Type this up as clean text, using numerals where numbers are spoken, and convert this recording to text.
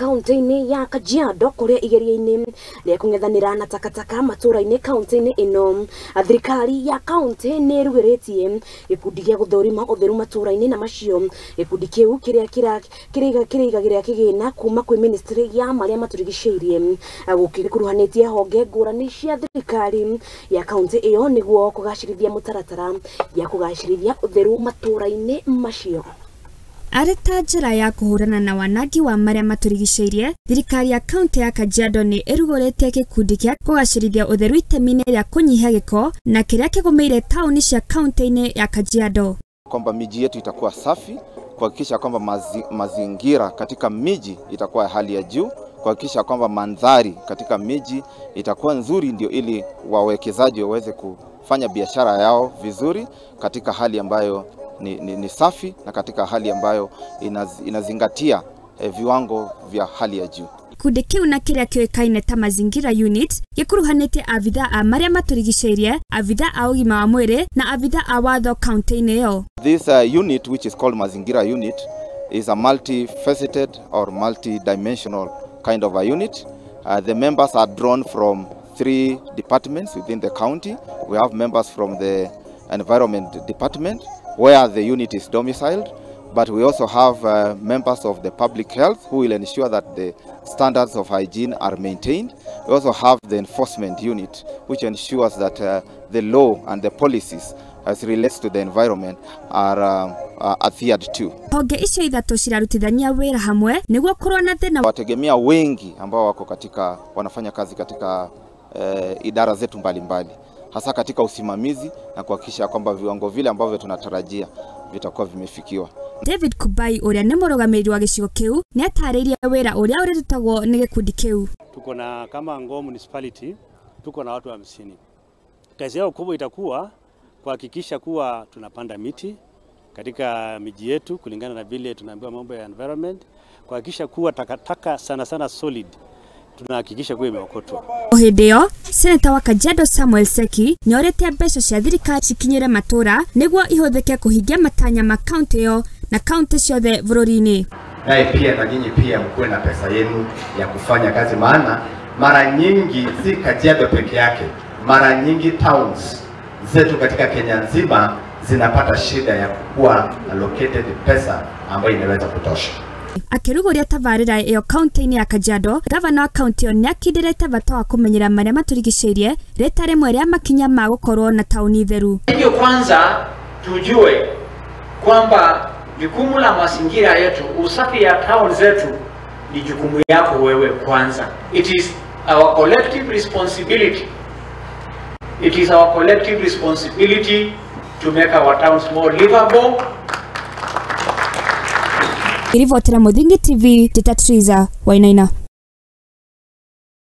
kaunti-inĩ ya Kajiado kũrĩa igeria-inĩ rĩa kũng'ethanĩra na takataka matũũra-inĩ kaunti-inĩ ĩno. Thirikari ya kaunti nĩ ĩrugĩrĩtie gĩkundi gĩa gũthũrima ũtheru matũũra-inĩ na macio gĩkundi kĩu kĩrĩa kĩrĩigagĩra kĩgĩna kuma kwĩ ministry ya marĩa matũrigicĩirie gũkĩkuruhanĩtie honge ngũrani cia thirikari ya kaunti ĩyo nĩguo kũgacĩrithia mũtaratara ya kũgacĩrithia ũtheru matũũra-inĩ macio. Arĩ ta njĩra ya kũhũrana na wanangi wa marĩa matũrigicĩirie, thirikari ya kaunti ya Kajiado nĩ ĩrugũrĩtie gĩkundi gĩa kũgacĩrithia ũtheru itemi-inĩ rĩa kũnyihia gĩko na kĩrĩa kĩgũmĩire taũni cia kaunti-inĩ ya Kajiado. Kwamba miji yetu itakuwa safi, kuhakikisha kwamba mazingira katika miji itakuwa hali ya juu, kuhakikisha kwamba mandhari katika miji itakuwa nzuri, ndio ili wawekezaji waweze kufanya biashara yao vizuri katika hali ambayo ni safi na katika hali ambayo inazingatia viwango vya hali ya juu. Gĩkundi kĩu na kĩrĩa kĩũĩkaine ta Mazingira Unit gĩkuruhanĩtie abithaa a marĩa matũrigicĩirie, abithaa a ũgima wa mwĩrĩ na abithaa a watho kaunti-inĩ ĩyo. This unit, which is called Mazingira Unit, is a multifaceted or multi-dimensional kind of a unit. The members are drawn from 3 departments within the county. We have members from the Environment Department, where the unit is domiciled, but we also have members of the public health who will ensure that the standards of hygiene are maintained. We also have the enforcement unit, which ensures that the law and the policies as relates to the environment are adhered to. Honge icio ithatũ cirarutithania wĩra hamwe nĩguo kũrũa na thĩna. Wategemea wengi ambao wako katika wanafanya kazi katika idara zetu mbalimbali, hasa katika usimamizi na kuhakikisha kwamba viwango vile ambavyo tunatarajia vitakuwa vimefikiwa. David Kubai ũrĩa nĩ mũrũgamĩrĩri wa gĩcigo kĩu nĩ atarĩirie wĩra ũrĩa ũrĩrutagwo nĩ gĩkundi kĩu. Tuko na kama Ngong Municipality tuko na watu 50. Kazi yao kubwa itakuwa kuhakikisha kuwa tunapanda miti katika miji yetu kulingana na vile tunaambiwa mambo ya environment, kuhakikisha kuwa takataka sana sana solid tunahakikisha kuwa imeokotwa. O hĩndĩ ĩyo, Seneta wa Kajiado Samuel Seki nĩorĩtie mbeca cia thirikari cikinyĩre matũũra nĩguo ihũthĩke kũhingia matanya ma kaunti ĩyo na kaunti ciothe bũrũri-inĩ. Naye pia na nyinyi pia mkuwe na pesa yenu ya kufanya kazi, maana mara nyingi si Kajiado peke yake, mara nyingi towns zetu katika Kenya nzima zinapata shida ya kuwa allocated pesa ambayo inaweza kutosha. Akĩrugũria tabarĩra ĩyo kaunti-inĩ ya Kajiado, gavana wa kaunti ĩyo nĩakindĩrĩte bata wa kũmenyera marĩa matũrigicĩirie rĩta rĩmwe rĩa makinya ma gũkorwo na taũni theru. Hivyo kwanza tujue kwamba jukumu la mazingira yetu, usafi ya town zetu ni jukumu yako wewe kwanza. It is our collective responsibility. It is our collective responsibility to make our towns more livable. Irivotera Muthingi TV, Tita Triza, Wainaina.